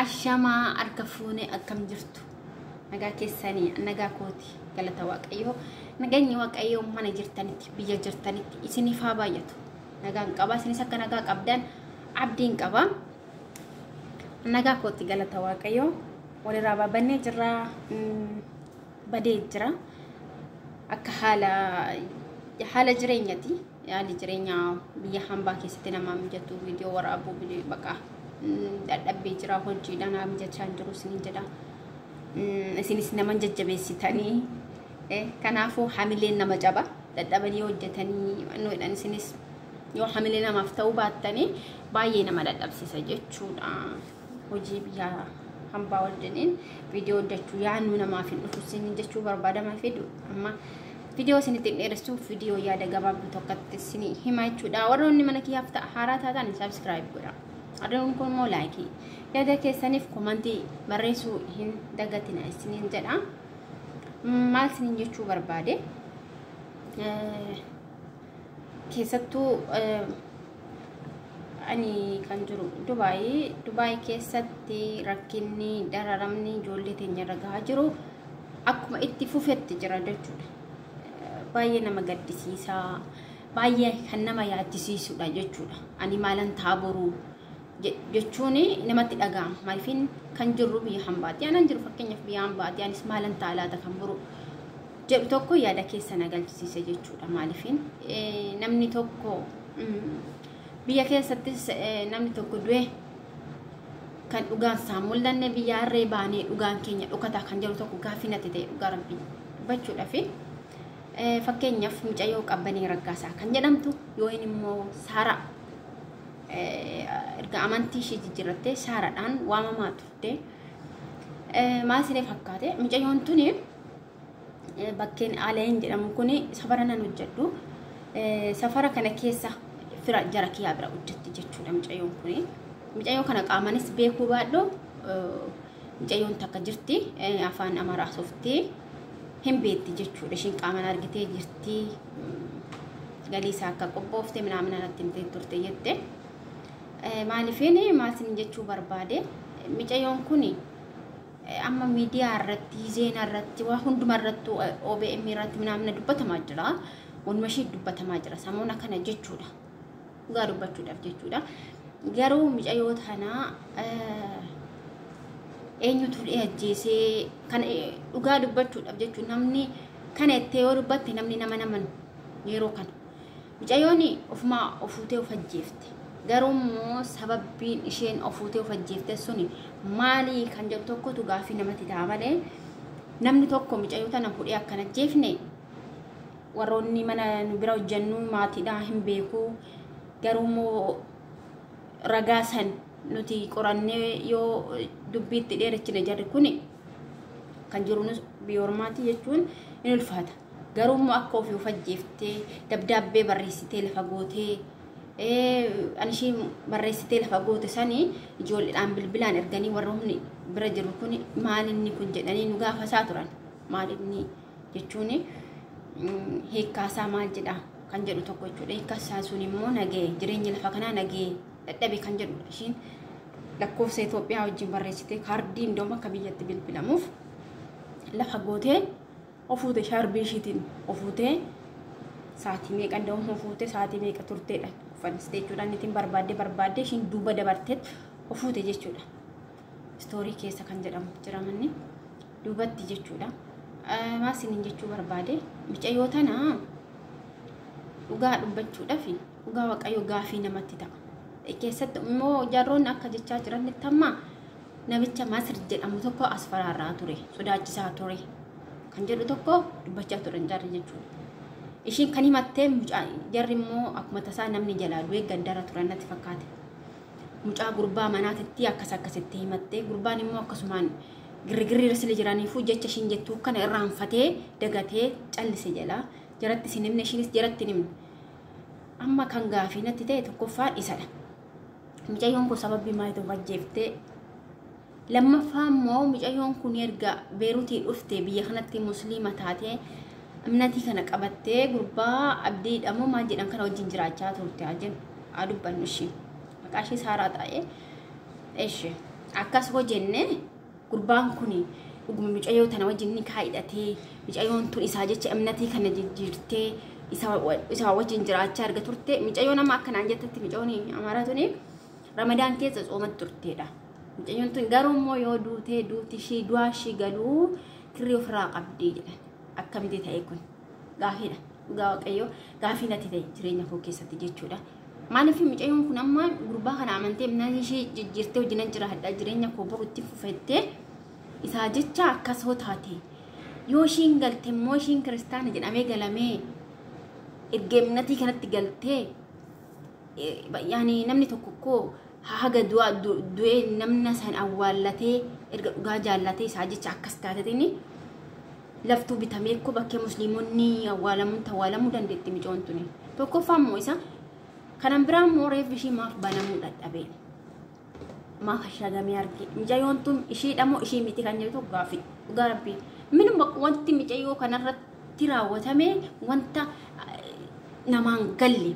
Ashamaa harka fuunee, akkam jirtu? Nagaa keessanii? Nagaa kooti, galata Waaqayyoo. Nageenyi Waaqayyoo mana jirtanitti, biyya jirtanitti isiniif haa baay'atu. Nagaan qaba, isinis akka nagaa qabdan abdiin qaba. Nagaa kooti, galata Waaqayyoo. Walirraa baabannee jirra, badee jira. Akka haala jireenyati. Haalli jireenyaa biyya hambaa keessatti namaa mijatu, viidiyoo waraabuu baqa dadhabbee jira, hojiidhaan haa mijachaa hin jiru isiniin jedha. Isinis nama jajjabeessitanii, kanaafuu hamileen nama caba, dadhabanii hojjetanii wannoodhaan isinis yoo hamilee namaaf ta'uu baattanii baay'ee nama dadhabsiisa jechuudha. Hojii biyya hambaa wajjiniin viidiyoo hojjechuu yaadnu namaaf hin dhufu isiniin jechuu barbaadamaa fidu. Amma viidiyoo isinitti hin dheeressuuf viidiyoo yaada gabaabduu tokkotti isinii hima jechuudha. Warroonni mana kiyyaaf ta'a haaraa taatan subscribe godha. Warroonni kun immoo like, yaada keessaniif comment barreessuu hin dagatina isiniin jedha. Maal isiniin jechuu barbaade? Keessattuu ani kan jiru Dubaayii. Dubaayii keessatti rakkinni, dararamni ijoollee teenya irra gahaa jiru akkuma itti fufetti jira jechuudha. Baay'ee nama gaddisiisaa, baay'ee kan nama yaachisiisudha jechuudha. Ani maalan ta'a boruu jechuun namatti dhaga'ama. Maaliifin kan jirru biyya hambaati. Anan jiru fakkeenyaaf biyya hambaati. Anis maalan ta'a laata kan boru jedhu tokko yaada keessa na galchisiisa jechuudha. Maaliifin namni tokko biyya keessattis namni tokko du'e kan dhugaan isaa mul'anne, biyya harree baanee dhugaan keenya dhokataa kan jedhu tokko gaaffii natti ta'e, dhugaa Rabbii dubbachuudhaafi. Fakkeenyaaf mucayyoo Qabbanee Raggaasaa kan jedhamtu yookiin immoo Saaraa, erga amantii ishee jijjiirrattee Saaraadhaan waamamaa turte. Maal isinii fakkaate? Mucayyoon tuni bakkeen Aleen jedhamu kun safara nan hojjedhu. Safara kana keessa fira jara kiyyaa bira hojjetti jechuudha mucayyoon kuni. Mucayyoo kana qaamanis beekuu baadhu, mucayyoon takka jirti, afaan Amaaraa softee hin beekti jechuudha. Ishiin qaamaan argitee jirti. Galii isaa akka qophoofte minaamin natti himtee turte jette. Maaliifin maal isin jechuu barbaade? Mucayyoon kuni amma miidiyaa irratti, zeenaa irratti, waa hunduma irratti, OBM irratti minaamina dubbatamaa jira. Wanuma ishee dubbatamaa jira. Samoona kana jechuudha. Dhugaa dubbachuudhaaf jechuudha. Garuu mucayyoo tanaa eenyutu ajjeesee kana, dhugaa dubbachuudhaaf jechuun, namni kana itti yoo dubbatte namni nama naman yeroo kana. Mucayyoon ofumaa ofuutee of ajjeefte. Garuu immoo sababbiin isheen ofuutee of ajjeefte suni maali kan jedhu tokkotu gaaffii namatti ta'a malee, namni tokko mucayyoo tana hudhee akkana ajjeefne warroonni mana nu bira hojjennu maatiidhaa hin beeku. Garuu immoo ragaa san nuti qorannee yoo dubbiitti dheerachine, jarri kuni kan jiru biyya ormaati jechuun in ulfaata. Garuu immoo akka ofii of ajjeeftee dabdaabbee barreessitee lafa gootee, ani ishee barreessitee lafa goote sanii ijoolleedhaan bilbilaan erganii, warroonni bira jiru kun maal inni kun jedhanii nu gaafasaa turan. Maal inni jechuun, hiikkaasaa maal jedha kan jedhu tokko jechuudha. Hiikkaasaa sun immoo nagee jireenya lafa kanaa nagee dadhabe kan jedhudha. Ishiin lakkoofsa Itoophiyaa wajjin barreessitee, kaardii indoom akka biyyatti bilbilamuuf lafa gootee ofuute, shaarbii ishiitiin ofuutee, sa'aatii meeqa indoom ofuute, sa'aatii meeqa turteedha uffannistee jechuudha. Inni ittiin barbaaddee barbaaddee ishiin duuba dabarteet ofuute jechuudha. Istoorii keessa kan jedhamu jira manni duubatti jechuudha. Maal isiniin jechuu barbaade? Mucayyoo tana dhugaa dubbachuudhaaf, dhugaa Waaqayyoo, gaafii namatti ta'a. Keessatti immoo jarroonni akka jechaa jiranitti amma namicha Masir jedhamu tokko as faraarraa ture, sodaachisaa ture kan jedhu tokko dubbachaa turan jarri jechuudha. Ishiin kan himattee mucaa, jarri immoo akkuma tasaa namni jalaa du'ee gaddara turan natti fakkaate. Mucaa gurbaa manaatitti akkas akkasitti himattee, gurbaan immoo akkasumaan girgirri irra sila jiraniifuu jecha ishiin jettuu kana irraanfatee dagatee callise jalaa. Jaratti isin himne, ishiinis jaratti hin himne. Amma kan gaafii natti ta'e tokkoffaan isadha. Mucayyoon kun sababii maaliif ajjeeftee? Lammaffaa immoo mucayyoon kun erga Beeruutii dhufte biyya kanatti musliima taatee, amnatii kana qabattee, gurbaa Abdiidha moo maal jedhan kana wajjin jiraachaa turte haa jennu, haa dubbannu ishii. Maqaa ishee Saaraa ta'ee. Ishee. Akkas hoo jenne gurbaan kun dhuguma mucayyoo tana wajjin ni kaa'idhatee mucayyoon tun isaa jecha imnatii kana jijjiirtee isa wajjin jiraachaa erga turte mucayyoo nama akkanaan jettetti mucayyoon Amaaraa tuni Ramadaan keessa soomatti turteedha. Mucayyoon tun garuu immoo yoo duutee duuti ishii du'aa ishii galuu kirrii ofirraa qabdii jedhan. Akkamitti ta'e kun gaafiidha. Dhugaa Waaqayyoo gaafii natti ta'e jireenya koo keessatti jechuudha. Maaliif mucayyoon kun amma gurbaa kana amantee imnaan ishee jijjiirtee wajjinan jiraadha jireenya koo boru itti fufettee isaa jecha akkas hoo taate yoo ishiin galte immoo ishiin kiristaana jedhamee galamee erga imnatii kanatti galtee yaani namni tokko koo haga du'ee namna san awwaallatee erga dhugaa jaallatee isaa jecha akkas taatetiin laftuu bitamee koo bakkee musliimonni awwaalamuun tawaalamuu dandeetti micoon tuni. Tokkoffaa immoo isa kanan biraa immoo reeffi ishii maaf banamuu dadhabee maaf ashagamee arge mucayyoon tun ishiidha moo ishii miti kan jedhu gaaffii dhugaa rabbii minuma wanti mucayyoo kanarratti raawwatame wanta namaan galle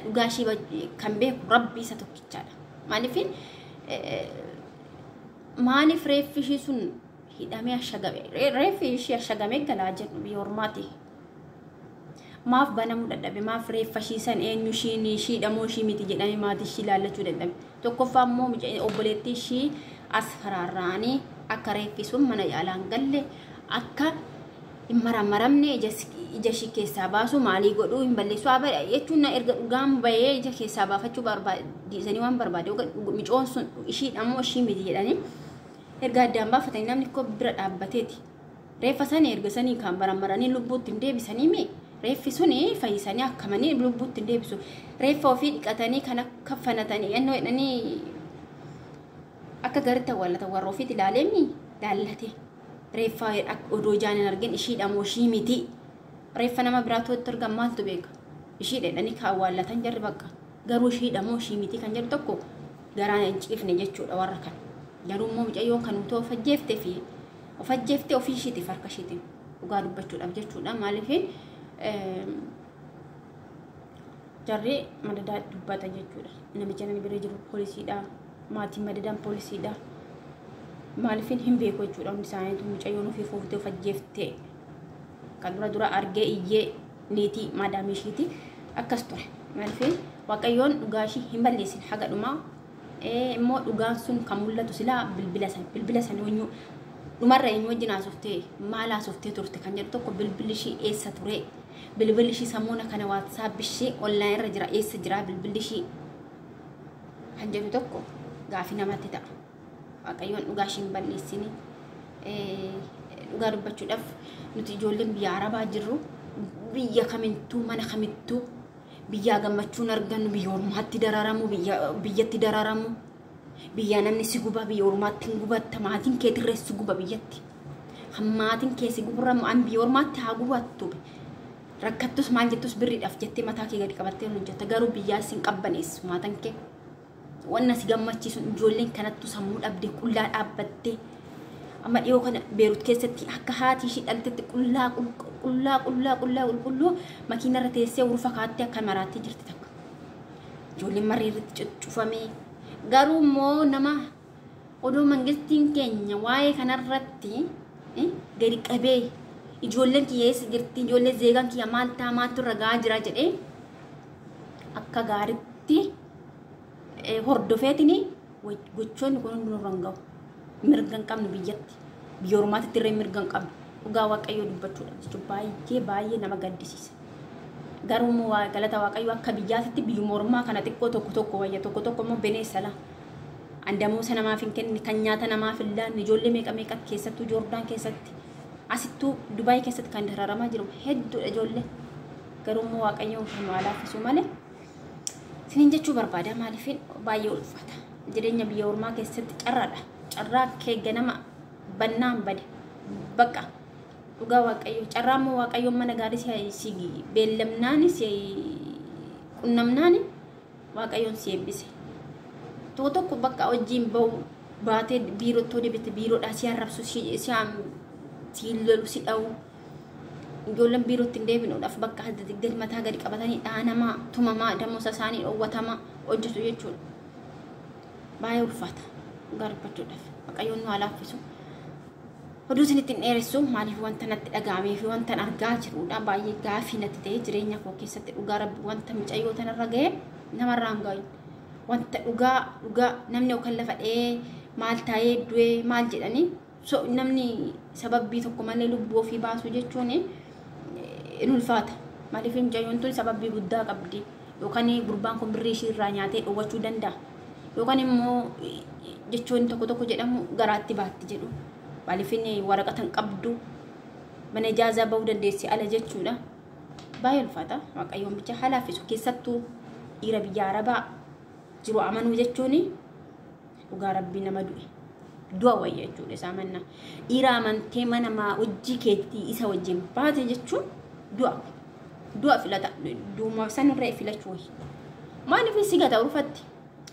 dhugaa ishii kan beeku rabbii isa tokkichaadha. Maaliif reeffi ishii sun hidhamee ashagame reeffi ishii ashagamee galaa jedhu biyya ormaati. Maaf banamuu dadhabe maaf reeffa ishii san eenyu ishiin ishiidha moo ishii miti jedhamee maatii ishii ilaallachuu dadhabe. Tokkoffaa immoo obboleettii ishii as faraarraanii akka reeffi sun mana yaalaan galle akka hin maramaramne ija ishii keessaa baasu maalii godhuu hin balleessu jechuun erga dhugaan bahee ija keessaa baafachuu barbaadisanii waan barbaade micoon sun ishiidha moo ishii miti jedhanii erga addaan baafatanii namni koo bira dhaabbateeti. Reeffa sanii erga sanii kan maramaranii lubbuutti hin deebisanii mee reeffi suni fayyisanii akkamanii lubbuutti hin deebisu. Reeffa ofii dhiqatanii kan akka fanatanii ennoo jedhanii akka gaariitti awwaallatan warra ofiitti ilaaleemi laallate. Reeffa odoo ijaan hin argin ishiidha moo ishii miti. Reeffa nama biraatu itti argan maaltu beeka? Ishiidha jedhanii kan awwaallatan jarri bakka. Garuu ishiidha moo ishii miti kan jedhu tokko garaan hin ciifne jechuudha warra kana. Garuu immoo mucayyoon kan utuu of ajjeeftee fi of ajjeeftee ofii ishiitiif harka ishiitiin dhugaa dubbachuudhaaf jechuudha. Maaliif jarri madadaa dubbata jechuudha. Namicha namni bira jiru poolisiidha. Maatiin madadaan poolisiidha. Maaliif hin beeku jechuudha. Hundi isaaniitu mucayyoon ofii fooftee of ajjeeftee kan dura dura argee iyyee niitii maadaamii ishiiti akkas ture. Maaliif Waaqayyoon dhugaa ishii hin balleessin haga dhumaa. Immoo dhugaan sun kan mul'atu silaa bilbila san eenyu dhumarra eenyu wajjin haasoftee maal haasoftee turte kan jedhu tokko bilbilli ishii eessa ture bilbilli ishii samuuna kana waatsaap ishii onlaayin irra jira eessa jira bilbilli ishii kan jedhu tokko gaafii namatti ta'a. Waaqayyoon dhugaa ishii hin balleessini. Dhugaa dubbachuudhaaf nuti ijoolleen biyya Arabaa jirru biyya kamittuu mana kamittuu biyyaa gammachuun argannu biyya ormaatti dararamu biyyatti dararamu biyya namni si guba biyya ormaatti hin gubatta maatiin keetirree si guba biyyatti maatiin kee si guburamu an biyya ormaatti haa gubattu rakkattus maal jettus birriidhaaf jettee mataa kee gadi qabattee hojjetta garuu biyyaa si hin qabbaneessu maataan kee wanna si gammachiisu ijoolleen kanattu sammuu dhabde qullaa dhaabbattee amma dhiyoo kana Beerut keessatti akka haati ishii dhaltetti qullaa qullaa qullaa qullaa qulqulluu makiinarra teessee urufa kaattee akka maraattee jirti takka. Ijoolleen marri irratti cuccufamee garuu immoo nama odoo mangistiin keenya waa'ee kanarratti gadi qabee ijoolleen kiyya eessa jirti ijoolleen zeegaan kiyya maal ta'a maaltu irra gahaa jira jedhee akka gaariitti hordofeetini gochoonni kun hundinuu irra hin gahu. Mirga hin qabnu biyyatti biyya ormaatitti irree mirga hin qabnu dhugaa Waaqayyoo dubbachuudha jechuun baay'ee baay'ee nama gaddisiisa. Garuu immoo galata Waaqayyoo akka biyyaatitti biyyuma ormaa kana xiqqoo tokko tokko wayya tokko tokko immoo bineessa laa. Andamuusa namaaf hin kenne kan nyaata namaaf hin laanne ijoollee meeqa meeqa keessattuu Joordaan keessatti asittuu Dubaay keessatti kan dararamaa jiru hedduudha ijoollee. Garuu immoo Waaqayyoon kan waa laaffisu malee sinin jechuu barbaada maaliif baay'ee ulfaata. Jireenya biyya ormaa keessatti carraadha. Carraa kee ganama bannaan bade bakka dhugaa Waaqayyo carraa immoo Waaqayyoon mana gaarii si beellamnaani si qunnamnaani Waaqayyoon si eebbise. Tokko tokko bakka hojiin bahu baatee biirootti deebite biiroodhaa si arrabsu si lolu si dha'u. Ijoolleen biirootti hin deebinuudhaaf bakka gadi mataa gadi qabatanii dhaanamaa tumamaa damoosa isaanii dhoowwatamaa hojjetu jechuudha. Baay'ee ulfaata. Dhugaa dubbachuudhaaf Waaqayyoon nu haa laaffisu. Oduu isinitti hin dheeressu, maaliif wanta natti dhaga'amee fi wanta argaa jirudha baay'ee gaafii natti ta'e jireenya koo keessatti. Dhugaa Rabbi, wanta mucayyoo tanarra ga'e namarraa hin ga'u. Wanta dhugaa dhugaa namni yookaan lafa dha'ee maal taa'ee du'ee maal jedhanii, so namni sababbii tokko malee lubbuu ofii baasuu jechuun in ulfaata. Maaliif mucayyoon tun sababbii guddaa qabdi. Yookaan gurbaan kun birrii ishii irraa nyaatee dhowwachuu danda'a. Yookaan immoo jechoonni tokko tokko jedhamu garaatti baatti jedhu. Maaliif inni waraqata hin qabdu, mana ijaazaa bahuu dandeessi ala jechuudha. Baay'ee ulfaata. Waaqayyoon bicha haa laaffisu. Keessattuu dhiira biyya Arabaa jiru amanuu jechuun dhugaa Rabbii nama du'e. Du'a wayya jechuudha isaa manna. Dhiira amantee mana maa hojii keetti isa wajjin baate jechuun du'a. Du'a filata. Duuma sanirra filachuu wayya. Maaliif si gata urfatti?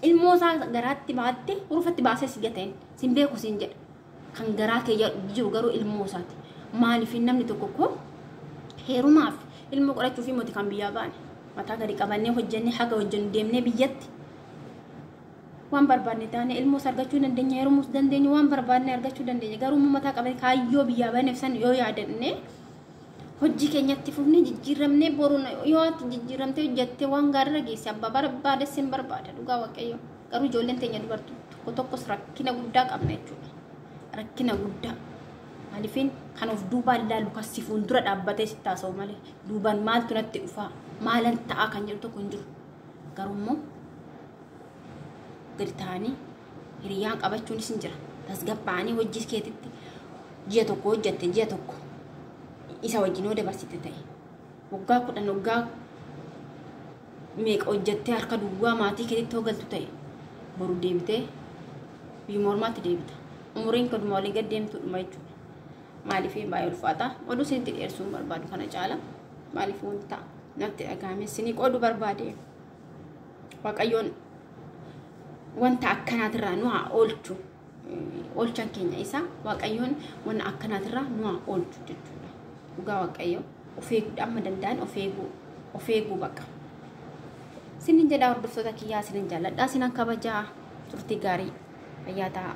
Ilmoo isaa garaatti baatte urfatti baasee si gata inni. Sin beeku siin jedha. Kan garaa kee jiru garuu ilmoo isaati. Maaliif namni tokko koo heerumaaf ilmoo godhachuuf miti kan biyyaa baane. Mataa gadi qabannee hojjennee haga hojjennu deemnee biyyatti waan barbaanne taane ilmoos argachuu dandeenya, heerumuus dandeenya, waan barbaanne argachuu dandeenya. Garuu immoo mataa qabannee kaayyoo biyyaa baaneef san yoo yaadanne, hojii keenyatti fufnee jijjiiramnee, boru yoo ati jijjiiramtee hojjettee waan gaariirra geesse, abbaa barbaade sin barbaada, dhugaa Waaqayyo. Garuu ijoolleen teenya dubartuu tokko tokkos rakkina guddaa qabna jechuudha. Rakkina guddaa. Maaliifin kan of duubaan ilaalu kan si fuuldura dhaabbatee sitti haasa'u malee duubaan maaltu natti dhufaa, maalan ta'aa kan jedhu tokko hin jiru. Garuu immoo gadi ta'anii hiriyyaan qabachuunis hin jira. Tasgabbaa'anii hojii keetitti ji'a tokko hojjette, ji'a tokko isa wajjin yoo dabarsite ta'e, waggaa 10, waggaa meeqa hojjettee harka duwwaa maatii keetitti hoo galtu ta'e, boru deebitee biyyuma ormaatti deebita. Umuriin kanuma walii gad deemtuudhuma jechuudha. Maaliif baay'ee ulfaata. Oduu isinitti dheersuu hin barbaadu kana caala. Maaliif wanta natti dhagahame isinii qooduu barbaade. Waaqayyoon wanta akkanaatirraa nu haa oolchu. Oolchan keenya isa Waaqayyoon wanta akkanaatirraa nu haa oolchu jechuudha. Dhugaa Waaqayyo, of eeguu amma danda'an of eeguu baqa. Sinin jedhaa, hordoftoota kiyyaa, sinin jaalladhaa, sinan kabajaa, turtii gaarii, fayyaa ta'a.